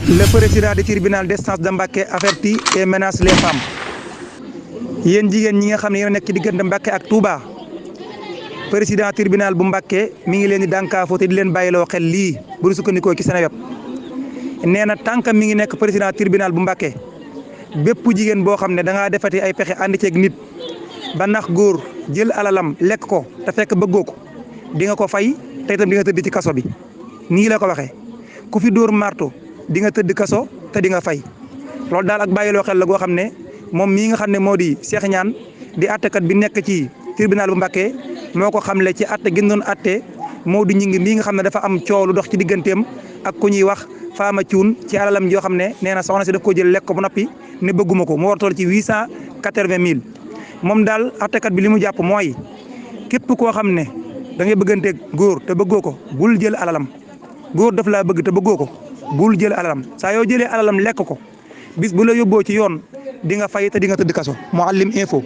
Le président du tribunal d'instance de Mbacké avertit et menace les femmes. Yéen jigéen ñi nga xam ne yéen a nekk ci diggante Mbacké ak Touba président tribunal bu Mbacké mi ngi leen di dànkaafoo te di leen bàyyiloo xel lii bu sukkandikoo ci Seneweb nee na tànk mi ngi nekk président tribunal bu Mbacké bépp jigéen boo xam ne da ngaa defati ay pexe ànd ceeg nit ba nax góor jël alalam lekk ko te fekk bëggoo ko di nga ko fay te itam di nga tëdd ci kaso bi nii la ko waxee ku fi dóor marto di nga tëdd kaso te di nga fay loolu daal ak bàyyiloo xel la goo xam ne moom mii nga xam ne moo di Cheikh Niane di attekat bi nekk ci tribunal bu Mbacké moo ko xamle ci atte gi doon atte moo di ñi ngi mii nga xam ne dafa am coow lu dox ci digganteem ak ku ñuy wax Fama Thioune ci alalam joo xam ne nee na soxna si daf ko jël lekk ko bu noppi ne bëgguma ko mu war toll ci 880 000 moom daal attekat bi li mu jàpp mooy képp koo xam ne da ngay bëggante góor te bëggoo ko bul jël alalam góor daf laa bëgg te bëggoo ko bul jël alalam saa yoo jëlee alalam lekk ko bis bu la yóbboo ci yoon di nga fay te di nga tëdd kaso Mouhalim Info